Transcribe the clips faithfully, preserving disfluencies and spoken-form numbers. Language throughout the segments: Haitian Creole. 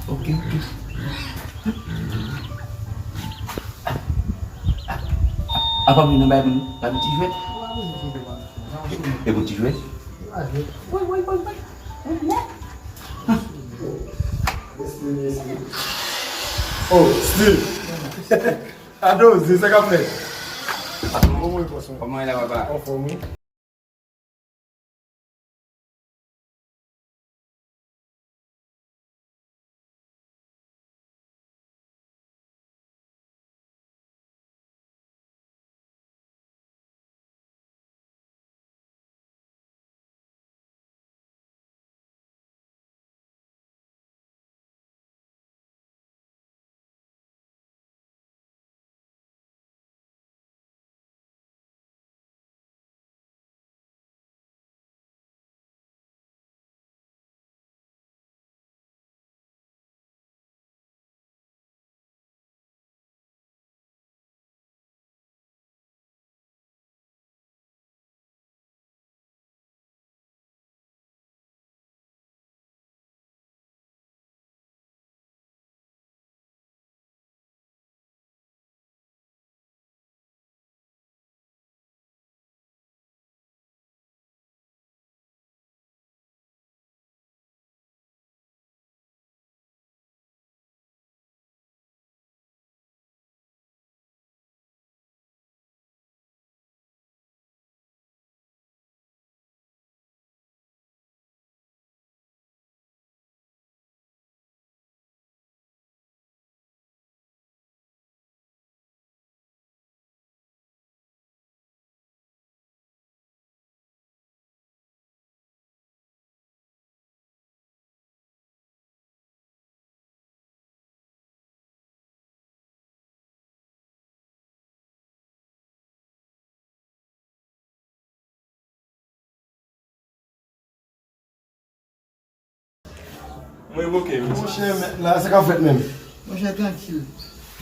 Ok, ok. Apa moun nan bay moun, bay moun ti jwèt? E pou ti jwèt? Woy, woy, woy, woy. Oh, Steve. Ado, se sa k ap fèt? Kòman w ye, bòs mwen? Kòman w ye la, papa? Anfòm, wi. Mwen revoke, mesye. Monchè, mèt la, sa k ap fèt menm? Monchè, trankil.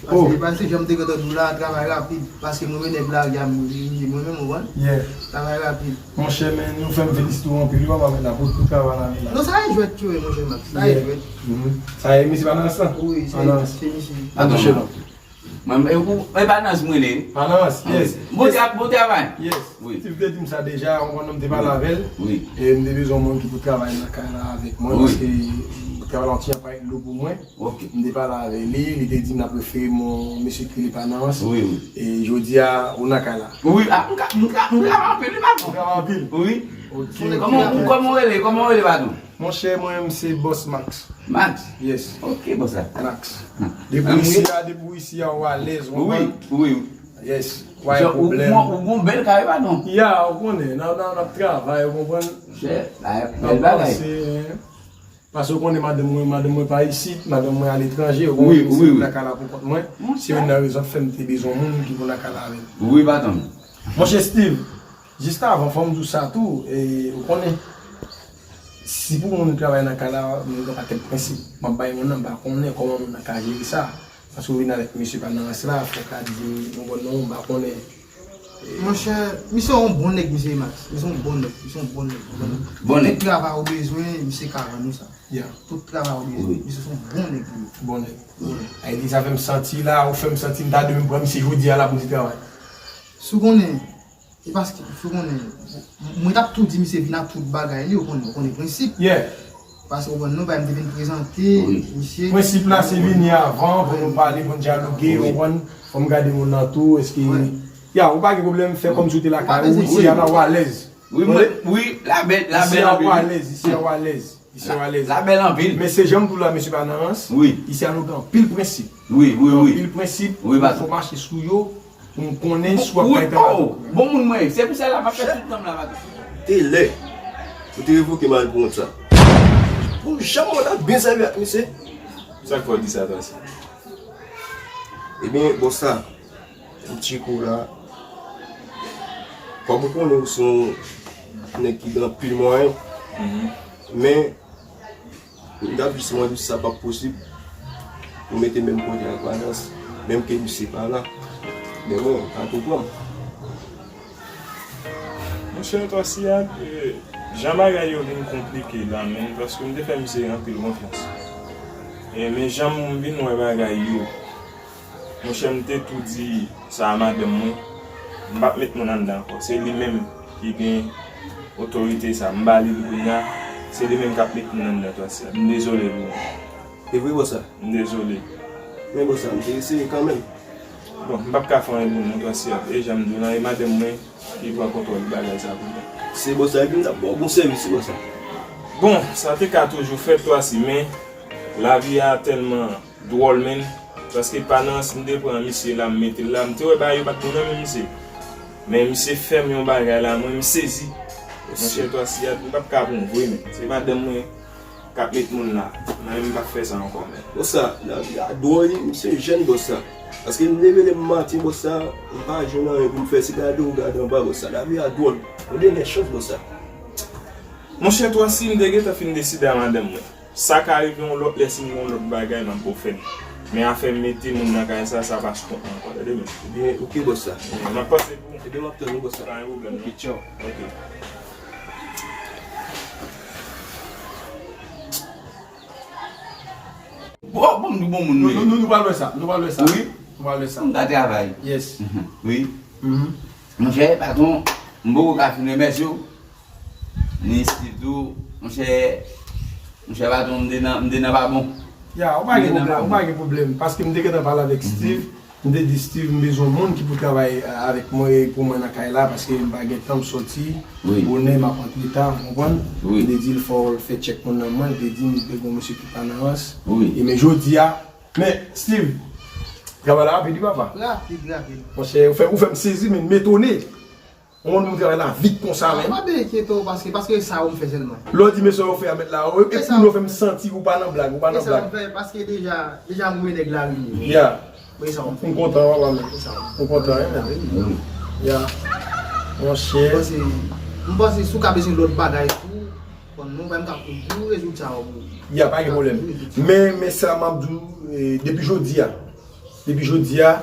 Oh. Paske, paske jan m te gentan di w la, travay rapid. Paske mwen menm nèg la, y a mwen menm, ou konprann? Yeah. Travay rapid. Monchè, men nou fè m felisite w anpil, wi, papa, mèt la, pou tout travay la, mèt la. Non, sa e jwèt yo ye, monchè Max. Sa e jwèt. Mhm. Sa e mesye Panans lan? Wi, se, se misye. Atansyon non. Mwen, e, ou, e Panans mwen rele. Panans, yes. Bon tra-, bon travay. Yes. Wi. Steve te di m sa deja, yon bon nonm te pale avè l. Wi. E m te bezwen yon moun ki pou travay nan kay la avèk mwen, paske travay la yon ti jan parèt lou pou mwen. Ok. M te pale avè li, li te di m l ap refere m yon mesye ki rele Panans. Wi, wi. E jodi a, ou nan kay la. Wi, a, m ka, m ka, m ka anpil, wi, patwon. Ou travay anpil? Wi. Ok, ok. Kòman, kòman w rele, kòman w rele, patwon? Monchè, mwen menm se Bòs Max. Max? Yes. Ok, bòs la. Max. Depi w isi a, depi w isi a, ou alèz, ou konprann? Wi, wi. Yes. Pa gen pwoblèm. Ou gon bèl kay, patwon. Ya, ou konnen, n ap, n ap, n ap travay, ou konprann? Monchè, bèl bagay. Paske ou konnen madanm mwen, madanm mwen pa isit, madanm mwen aletranje, ou konnen, se mwen lakay la pou kont mwen. Se youn nan rezon k fè m te bezwen moun ki pou lakay la avè m. Wi, patwon. Monchè Steve, jis avan, fò m di w sa tou, e, ou konnen, si pou moun travay nan kay la, moun gen pakèt prensip. M ap bay moun nan, m pa konnen kòman moun nan ka jere sa. Paske w vin avèk mesye Panans la, fò w ka di m, ou konprann non, m pa konnen. Monchè, misye yon bon nèg, misye Max. Misye yon bon nèg, misye yon bon nèg. Bon nèg. Tout travay ou bezwen, misye ka rann ou sa. Ya. Tout travay ou bezwen, misye se yon bon nèg li ye. Bon nèg. Wi. Ayiti, sa fè m santi la, ou fè m santi m ta dwe menm pran misye jodi a la pou di travay. Si w konnen, e paske, si w konnen, mwen t ap tou di misye vin ak tout bagay li, ou konnen, ou konnen prensip. Yeah. Paske ou konn non, bagay m te vin prezante misye. Prensip la se vini avan, pou nou pale, pou n dyaloge, ou konprann? Fò m gade moun nan tou, èske, ya, ou pa gen pwoblèm, fè kòmsi w te lakay ou, isi a la ou alèz. Wi, mwen, wi, la bèl, la bèl anpil. Isi a ou alèz, isi a ou alèz, isi a ou alèz. La bèl anpil. Men se jan m di w la, mesye Panans, isi a nou gen anpil prensip. Wi, wi, wi. Anpil prensip, fò mache sou yo. Pou m konnen si w ap bay travay. Bon moun mwen ye. Se pou sa la m ap fè tout tan m la, patwon. Te lè ou te revoke m al pou kont sa. Pou janm mwen ta byen sèvi ak misye. Sa k fè w di sa konsa? Ebyen, bòs la, m tcheke w la. Kòm ou konnen ou se yon nèg ki gen anpil mwayen, men M t ap jis mande si sa p ap posib pou mete menm kote ak Panans, menm ke misye pa la. Men bon, pa konprann. Monchè Twa Siyad, e, jan bagay yo vin konplike la menm, paske m te fè misye anpil konfyans. E, men jan m vin wè bagay yo, monchè, m te tou di sa a madanm mwen, m p ap met moun anndan ankò. Se li menm ki gen otorite sa a. M ba li l kounye a, se li menm k ap met moun anndan twa siyad. M dezole pou ou. E vre, bòs la? M dezole. Men bòs la, m te eseye kanmenm. Bon, m p ap ka fè anyen pou nou twa siyad. E jan m di w lan, e madanm mwen ki pran kontwòl bagay sa pou mwen. Se bòs la ki vin ap ba w bon sèvis, se bòs la. Bon, sa te ka toujou fèt twa si, men lavi a tèlman dwòl, menn. Paske pa nan si m te pran misye la, m mete l la, m te wè bagay yo pa t bon nan men misye. Men misye fè m yon bagay la, mwen, m sezi. Monchè, twa siyad, m p ap ka pran w vre, menn. Se madanm mwen k ap met moun la. Mwen menm m p ap fè sa ankò, menn. Bòs la, lavi a dwòl, wi, misye jèn, bòs la. Paske m leve lè m maten, bòs la, m pa jwenn anyen pou m fè, se gade w gade anba, bòs la. Lavi a dwòl. Ou gen chans, bòs la. Monchè, twa si m te gentan fin deside a madanm mwen. Sa ka rive yon lòt lè, si m gen yon lòt bagay, m ap ba w fè l. Men afè m mete moun nan kay sa, sa pa sou kont mwen ankò, tande, men. Ebyen, oke, bòs la. M ap panse pou ou. Ebyen, m ap tann ou, bòs la. Pa gen pwoblèm, non. Oke, tchaw. Oke. Bon, bon, nou bon moun, nou, wi. Nou, nou, nou pral wè sa, nou pral wè sa. Wi. Nou pral wè sa. M ka travay. Yes. Mhm. Wi. Mhm. Monchè, patwon, m poko ka fin remèsye w. Ni Steve tou, monchè, monchè, patwon, m te nan, m te nan pa bon. Ya, ou pa gen pwoblèm, ou pa gen pwoblèm. Paske m te gentan pale avèk Steve. M te di Steve, m bezwen moun ki pou travay, eh, avèk mwen e pou mwen nan kay la, paske m pa gen tan, m soti bonè, m ap antre ta, ou konprann? Wi. M te di l fò l fè tchèk moun nan mwen, l te di m te gen yon mesye ki pa nan rans. Wi. E men jodi a, men Steve, travay la rapid wi papa. Rapid, rapid. Monchè, ou fè, ou fè m sezi, men m etone. Yon moun pou travay la vit konsa menm. Pa byen enkyete w, paske, paske e sa yo m fè sèlman. Lè w di men sa yo fè a mèt la, e pou nou fè m santi ou pa nan blag, ou pa nan blag. E sa yo m fè, paske deja, deja m wè nèg la rive. Ya. Mwen sa yo m fè. M kontan, papa menm. E sa yo m fè. M kontan, wi, menm. Ya. Monchè. M panse, m panse si w ka bezwen lòt bagay tou, konn non, pa m ka pou, pou rezilta yo pou. Ya, pa gen pwoblèm. Men, men sa m ap di w, eh, depi jodi a, Depi jodi a,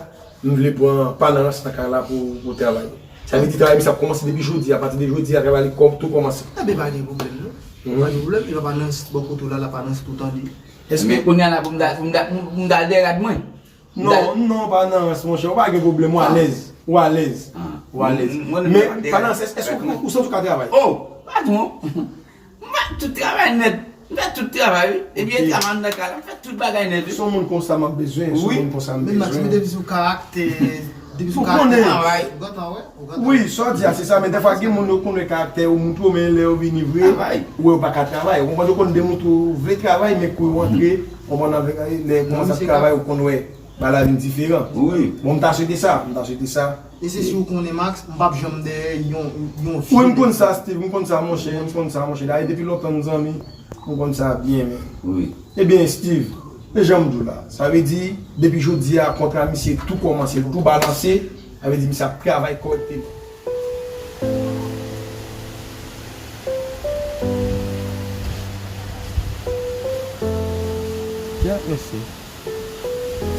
m vle pran pa nan rans nan kay la pou, pou travay. Sa vle di travay misye ap kòmanse depi jodi a, apati de jodi a, travay li kòm tou kòmanse. Enben, pa gen pwoblèm, non. Mhm. Pa gen pwoblèm, e papa nan bò kote w la, la pa nan tout ande. Èske men kounye a la pou m ta, pou m ta, pou m, pou m ta al dèyè rad mwen? Non, non, pa nan rans, monchè, ou pa gen pwoblèm, ou alèz, ou alèz, ou alèz. Men, pa nan rans, èske ou, ou santi w ka travay? Oh, patwon. M fè tout travay nèt. M fè tout travay, wi. Epi e travay anndan kay la, m fè tout bagay nèt, wi. Se yon moun konsa m ap bezwen, se yon moun konsa m bezwen. Men Max, men depi sou karaktè, depi sou karaktè, ou gentan wè, ou gentan wè. Wi, sa w di a, se sa, men dèfwa gen moun yo konn wè karaktè yo, montre w, men lè yo vini vre, ou wè yo pa ka travay. Ou konprann, yo konn demontre w vle travay, men kou yo antre, ou konprann, avèk lè yo kòmanse ap travay, ou konn wè bagay la vin diferan. Wi. Bon, m ta swete sa, m ta swete sa. E se si w konnen, Max, m p ap janm dèyè yon, yon vye nèg. Wi, m konn sa, Steve, m konn sa, monchè, m konn sa, monchè. Dayè, depi lontan, nou zanmi, m konn sa byen, men. Wi. Ebyen, Steve, e jan m di w la, sa vle di, depi jodi a, kontra misye tou kòmanse, tou balanse, sa vle di, misye ap travay kòrèkteman. Kiyès mesye?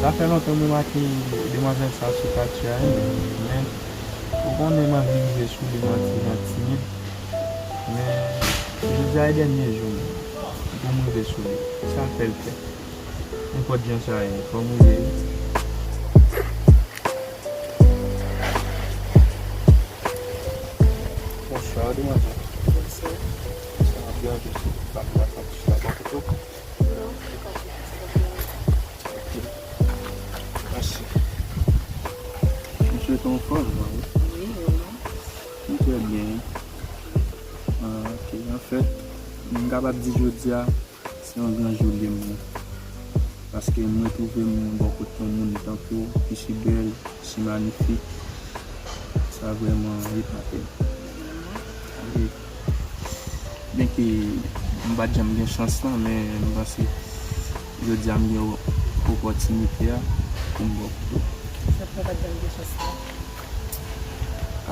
Sa fè lontan m remake demwazèl sa sou katye a, wi, men ou konnen m anvi rive sou li, m anti, m timid, men jodi a e dènye jou m pou m rive sou li. Sa fè l fè. Nenpòt jan sa ye, fò m rive, wi. Bonswa, demwazèl. Bonswa. Sa ap deranje w si w pa t ap chita bò kote w? Non, m pa chita bò kote w. Ok. Mèsi. M swete w anfòm, wi. Wi, ou menm? M trè byen, wi. Ah, ok. Anfèt, m kapab di jodi a, se yon gran jou li ye pou mwen. Paske m retwouve m bò kote yon moun tankou w, ki si bèl, si manifik. Sa vrèman epate m. E, byenke m pa t janm gen chans lan, men m panse jodi a m gen o-, opòtinite a pou m bò kote w. Sa fè w pa t janm gen chans lan?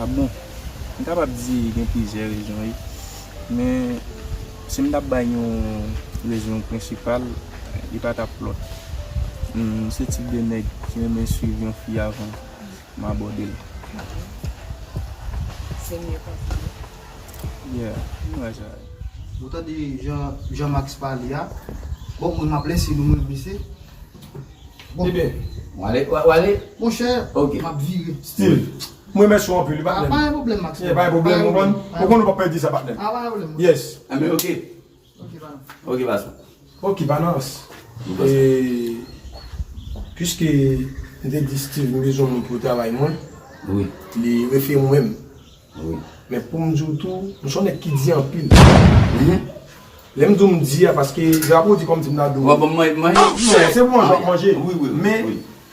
Ah bon? M kapab di gen plizyè rezon, wi. Men, si m t ap bay yon rezon prensipal, li pa t ap lòt. M se tip de nèg ki renmen swiv yon fi avan m abòde l. Se mye konsa. Yeah, m wè sa. Ou tande jan, jan Max pale a? Bon, mwen m ap lese nou, mwen, mesye. Bon. Ebyen, w ale, w ale. Monchè, ok, m ap vire. Steve, m remèsye w anpil, wi, patnè. Pa gen pwoblèm, Max. Yeah, pa gen pwoblèm, ou konprann? Ou konn ou p ap pèdi sa, patnè. Ah, pa gen pwoblèm. Yes. Enben, ok. Ok, patnè. Ok, patnè. Ok, patnè. E, piske m te di Steve, m bezwen moun pou travay mwen, wi, li refere mwen menm. Wi. Men pou m di w tou, m se yon nèg ki di anpil. Mhm. Lè m di w m di a, paske drapo di kòmsi m ta di w. W ap ban m manje? Non, se pou manje, w ap manje. Wi, wi, wi. Men,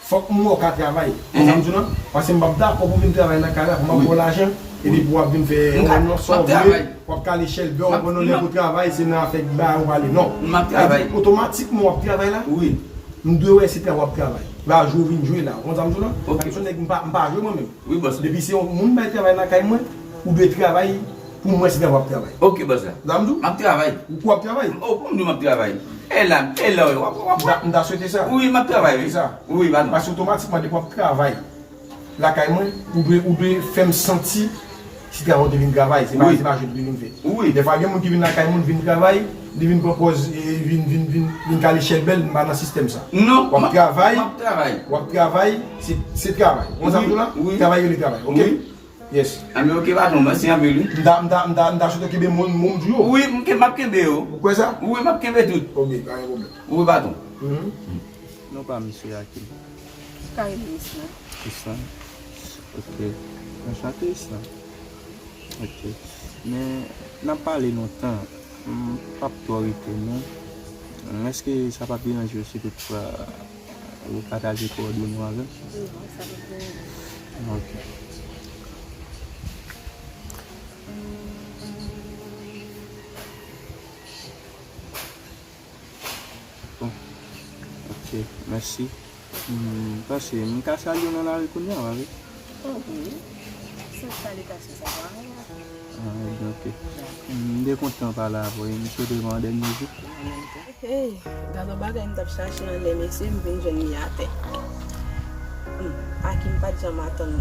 fòk m wè w ka travay. Mhm. Sa m di w lan, paske m p ap dakò pou w vin travay nan kay la, pou m ap ba w lajan, epi pou w ap vin fè yon non sa w vle, w ap kale chèlbè, w ap pran yon nèg pou travay, se nan afè bagay ou prale. Non. M ap travay. Otomatikman w ap travay la. Wi. M dwe wè se travay w ap travay. Pa jwe w vin jwe la. Ou konn sa m di w lan? Ok. Paske se yon nèg m pa, m pa jwe mwen menm. Wi, bòs la. Depi se yon moun bay travay lakay mwen, ou dwe travay pou mwen si w ap travay. Ok, bòs la. Sa m di w? M ap travay. Ou kwè w ap travay? O, pou m di w m ap travay. E la, e la, w ap, w ap. M ta, m ta swete sa. Wi, m ap travay, wi. Sa. Wi, patnè. Paske otomatikman, depi w ap travay lakay mwen, ou dwe, ou dwe fè m santi si travay ou te vin travay, se pa, wi, se pa jwèt ou te vin fè. Wi. Dèfwa, gen moun ki vin lakay moun, vin travay, li vin pran pòz, e, vin, vin, vin, vin kale chèlbè l, m pa nan sistèm sa. Non, w ap travay, m ap travay. W ap travay, se, se travay. Ou konn sa m di w lan? Wi. Travay rele travay, ok? Wi. Yes. Anben, ok, patwon, mèsi anpil, wi. M ta, m ta, m ta, m ta swete w kenbe mo, mo m di w yo. Wi, m ke-, m ap kenbe yo. Ou kwè sa? Wi, m ap kenbe tout. Ok, pa gen pwoblèm. Wi, patwon. Mhm. Non pa m se Akim. Ki ka rele Islam? Islam. Ok. Anchante, Islam. Ok. Men, n ap pale lontan. M p ap twò rete, non. Èske sa p ap deranje w si toutfwa ou pataje kowòdone w avè m? Non, sa p ap deranje. Ok. Bon. Ok, mèsi. M panse m ka salye w nan lari kounye a, pa vre? O wi. Se salye ka sou sa pa. Ah, ebyen, ok. M te kontan pale avè w. M swete w yon dènye jou. Hey, gade yon bagay m t ap chache anlè mesye, m vin jwenn li atè. Hmm, Akim pa t janm atann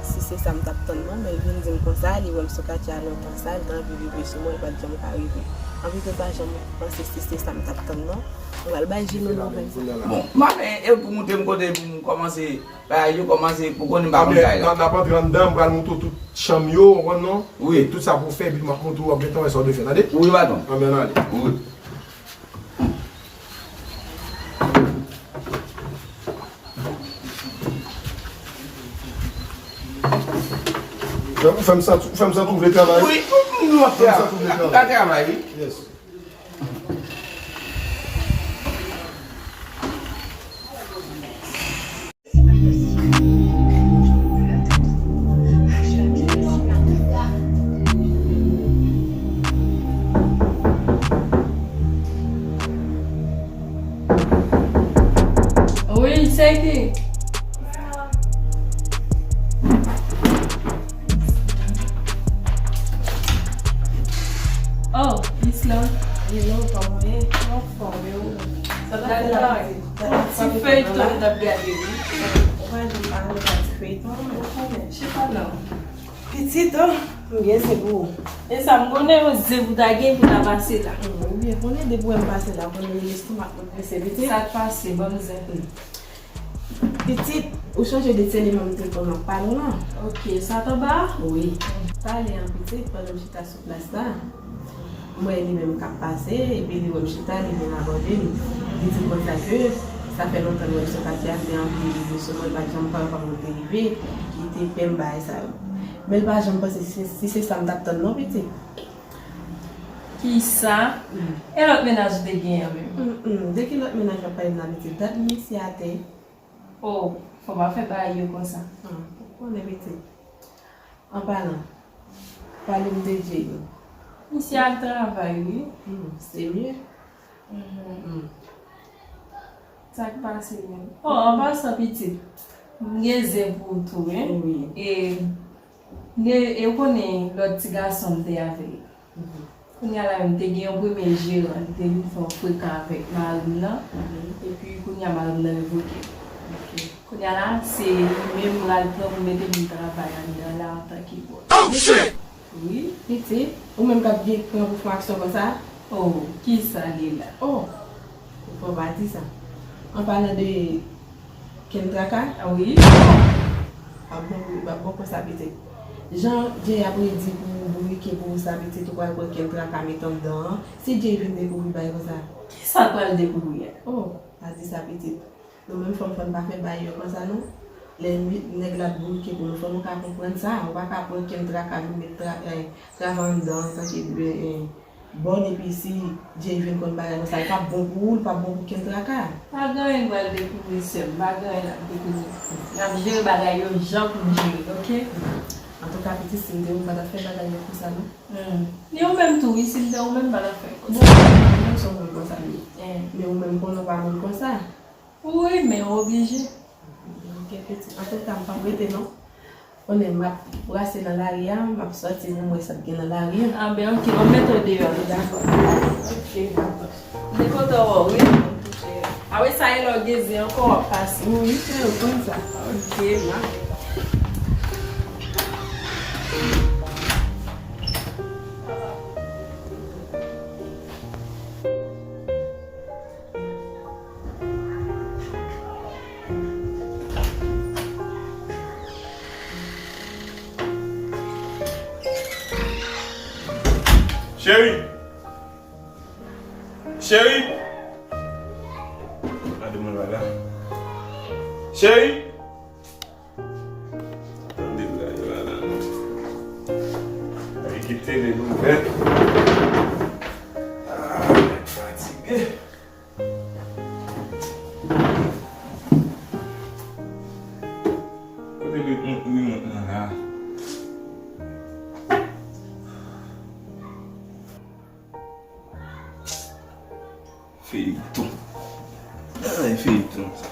si se sa m t ap tann non, men l vin di m konsa, li wè m sou katye a lontan sa, l t anvi rive sou mwen, l pa t janm ka rive. Anpi tou pa janm panse si se sa m t ap tann non. Mwen pral bay Jimmy nouvèl sa. Bon, m ap, e, e pou moute m kote pou m kòmanse, bagay yo kòmanse, pou konnen m pa konn kay la. N ap antre anndan, m pral moutre w tout chanm yo, ou konprann non? Wi. E tout sa pou w fè, epi m ap moutre w, w ap gentan wè sa w dwe fè, tande? Wi, patwon. Anben, n ale. Wi. Ou fè m santi, ou fè m santi ou vle travay. Wi, nou ap travay. Ou fè m santi ou vle travay. Ou ka travay, wi. Yes. Wi, se ki? Oh, Islam. Hello, kòman w ye? Anfòm, e ou? Sa t ap fè la? Ti feyton m t ap gade, wi. Ou pa janm pa renmen gade ti feyton, ou konnen. Chita non. Pitit, oh, m gen zen pou ou. E sa, m konnen yon zen pou ta gen pou ta pase la. M byen konnen depi w wè m pase la, w konnen lestomak mwen prese, pitit. Sa k pase? Ban m zen. Pitit, ou chonje de ti eleman m te konn ap pale w lan? Ok, sa t anba a? Wi. Pale an pitit, pandan m chita sou plas la. M wè li menm k ap pase, epi li wè m chita, li vin abòde m. Li di m konsa ke sa fè lontan l wè m sou katye a, se anvi rive sou mwen, l pa t janm pale kòman l te rive, ki te pè m bagay sa yo. Men l pa janm panse si, si se sa m t ap tann non, pitit. Kisa? Mm. E lòt mennaj ou te genyen an menm? Mm, mm. De ki lòt mennaj w ap pale m la, pitit? Dat m mesye atè. Oh, fò pa fè bagay yo konsa. Ah, ou konnen, pitit. An palan, pale m de Jay yo. Misye al travay, wi. Hmm, se mye. Mhm. Hmm. Sa k pase menm? Oh, an pasan, pitit, m gen zen pou ou tou, wi. Wi. E, m gen, e ou konnen lòt ti gason m te avè l. Mhm. Kounye a la, m te gen yon premye jeran, li te vin fè yon frekan avèk mari m nan, mhm, epi kounye a mari m nan revoke l. Ok. Kounye a la, se li menm m pral pran pou mete m travay anndan la antanke bòs. Oh, shit! Wi. Pitit, ou menm k ap gen pran pou fè yon aksyon konsa? Oh, kisa gen la? Oh. Fò w pa di sa. An palan de Kenn traka? Ah wi. Ap bon pou, ap bon konsa pitit. Jan Jay ap redi pou bourike pou ou sa pitit, ou pral pran Kenn traka met anndan an. Si Jay vin dekouvri bagay konsa. Kisa l pral dekouvri a? Oh, pa di sa pitit. Nou menm fanm, fanm pa fè bagay yo konsa non. Lè nèg la ap bourike pou nou, fò nou ka konprann sa. Ou pa ka pran Kenn traka vin met tra, eh, travay anndan an tanke, eh, eh, bòn, epi si Jay vin konn bagay konsa, li p ap bon pou ou, li p ap bon pou Kenn traka. Pa gen anyen k pral dekouvri, sè m, pa gen anyen l ap dekouvri. N ap jere bagay yo jan pou n jere l, oke? Antouka, pitit, si m te ou, m pa t ap fè bagay yo konsa non. Hmm. Ni ou menm tou, wi, si m te ou menm, m pa t ap fè l konsa. Bon, ou menm se yon moun konsa, wi. Eh. Men ou menm konnen w pa moun konsa. Wi, men w oblije. Ok, pitit. Antouka, m p ap rete non. Konnen m ap brase nan lari a, m ap sòti pou m wè sa k gen nan lari a. Ah ben, ok, m ap mete w deyò tou, dakò. Ok, dakò. M te kontan wè w, wi. Apre sa, e lè w gen zen ankò, w ap pase. Wi, wi, frè, ou konn sa. Ok, m ap. Cheri! Cheri! Gade mwen la la. Cheri! Tande la, yo la la. Ay, ki tele louvè. Ah, fatige. Kote rimòt nan la? Feyton. Ay, feyton sa.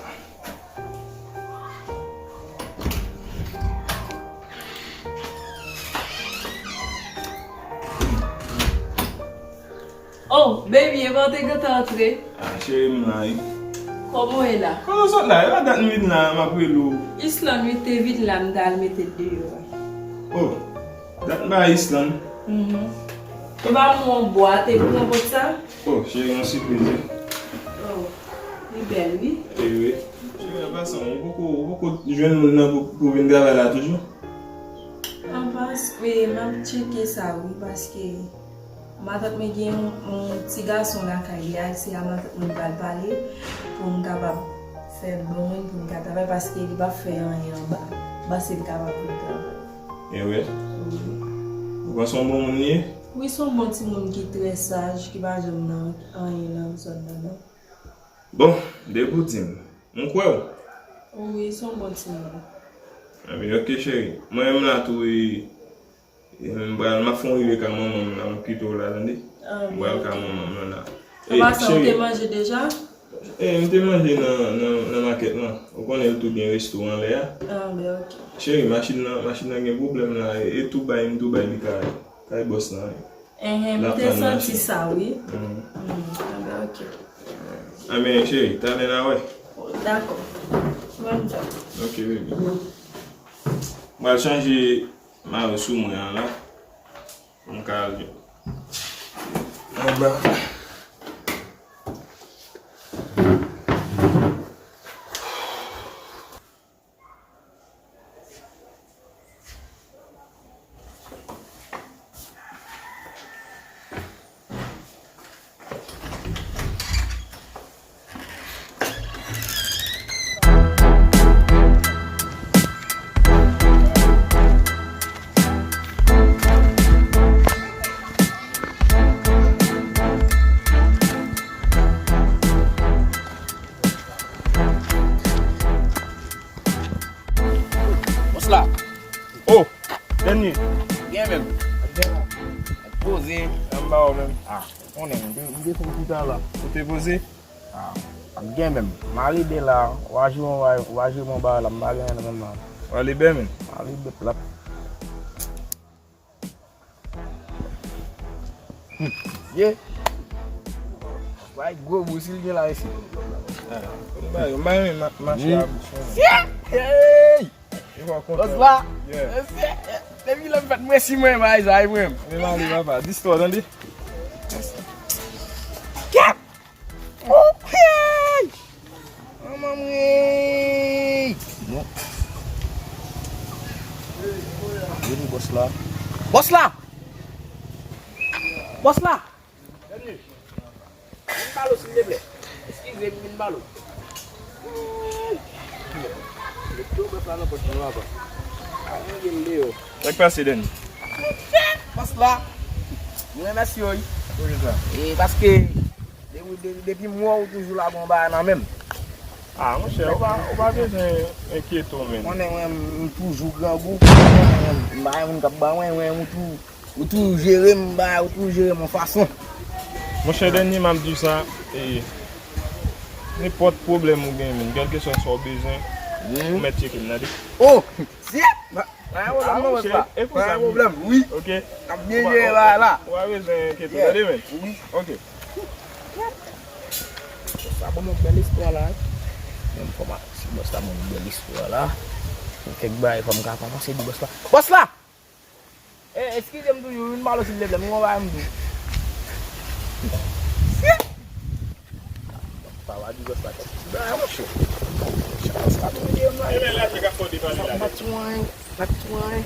Oh, baby, epa w te gentan antre? Ah, cheri, m la, wi. Kòman w ye la? Kòman w sot la? E pa dat m vin la, m ap rele w. Islande, wi, te vin la, m t al mete l deyò a. Oh, dat m bay Islande. Mhm. Epa m wè yon bwa, te pou yon pot sa? Oh, cheri, yon sipriz, wi. Oh, li bèl, wi. E wi. Cheri, an pasan, ou poko, ou poko jwenn moun nan pou, pou vin travay la toujou? An pas, wi, m ap tcheke sa, wi, paske matant mwen gen yon, yon ti gason lakay li a, se a matant mwen pral pale pou m kapab fè bon moun pou m ka travay, paske li p ap fè anyen anba, m panse l kapab vin travay. E wi? Wi. Ou panse yon bon moun li ye? Wi, se yon bon timoun ki trè saj, ki pa janm nan anyen nan zòn nan, non. Bon, depi w di m, m kwè w. Wi, se yon bon timoun. Anben, ok, cheri. Mwen menm la tou, e, e, m pral, m ap fè yon rive kay manman m la, m ap kite w la, tande? Ah, m pral kay manman m nan la. An pasan, ou te manje deja? E, m te manje nan, nan, nan makèt lan. Ou konnen l tou gen resto anlè a. Ah, ben, ok. Cheri, machin nan, machin nan gen pwoblèm la. E, e tou bay, m tou bay li kay, kay bòs lan. Enhen, m te santi sa, wi. Mm, anben, ok. Anben, cheri, talè n a wè. Dakò. Bòn djòb. Ok, baby. M pral chanje mayo sou mwen an la. Pou m ka al anba. Bòs la. Oh, dènye. Gen menm. Poze. Anba ou menm. Ah, konnen, m te, m te fè yon ti tan la. Ou te poze? Ah, gen menm. M ale bè la. W a jwe, w a, w a jwe bon bagay la. M pa gen anyen nan menm la. W ale bè menm. M ale bè plat. Ye. Bay gwo bouch li gen la isi. Ah, m bay, m bay men ma-, mache a bouch mwen. Hey! Bòs la. Yeah. Depi lè m fèt mwen si mwen bay zay mwen. Men male papa, distò tande. Kèt! Oh! Bòs la! Bòs la! Vin balo, silvouplè. Eskize m, vin balo. Met tou bòs la nan pòch mwen, papa. Al mete l deyò. Sa k pase, Dènye? Bòs la, nou remèsye w, wi. Poukisa? E paske depi, de- depi m wè w toujou la, gon bagay nan men m. Ah, monchè, ou pa, ou pa bezwen enkyete w, menm. Konnen mwen, m toujou grangou. Konnen mwen, m pa yon moun k ap ba mwen, mwen, m tou. Ou toujou jere m, ba, ou toujou jere m yon fason. Monchè, Dènye, m ap di w sa, e, nenpòt pwoblèm ou gen, menm, kèlkeswa sa w bezwen, ou mèt tcheke m, tande? Oh! Shit! Pa, pa gen pwoblèm, non, bòs la. Pa gen pwoblèm, wi. Ok. N ap byen jere bagay la. Ou pa bezwen enkyete w, tande, menm? Wi. Ok. Bòs la ban m yon bèl espwa la, wi. Menm fò m a, si bòs la ban m yon bèl espwa la, pou kèk bagay fò m ka kòmanse di bòs la. Bòs la! Eh, eskize m toujou, vin balo silvouplè, m gon bagay m di w. Shit! Papa di bòs la kèk ti bagay, monchè. Monchè, bòs la touye m la. Ebyen, lajan k ap fè w depale la. Mati mwen, mati mwen.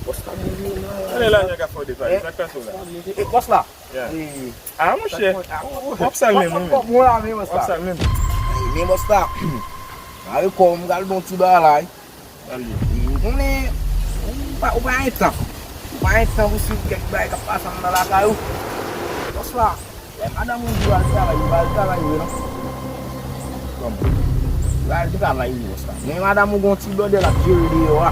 Bòs la touye m la. Ebyen, lajan k ap fè w depale, sa k pase w la? Eh, bòs la. Yeah. Eh, ah, monchè. W ap sal menm, wi, menm. W ap sal menm. Eh, men bòs la. Mare kò m, m pral bon ti bagay. Ou konnen, ou pa, ou pa gen tan. Ou pa gen tan pou swiv kèk bagay k ap pase anndan lakay ou. Bòs la, lè madanm ou di w al travay, ou pa al travay vre non. Kòman? Ou al travay vre, bòs la. Men madanm ou gon ti blòdè l ap jere deyò a.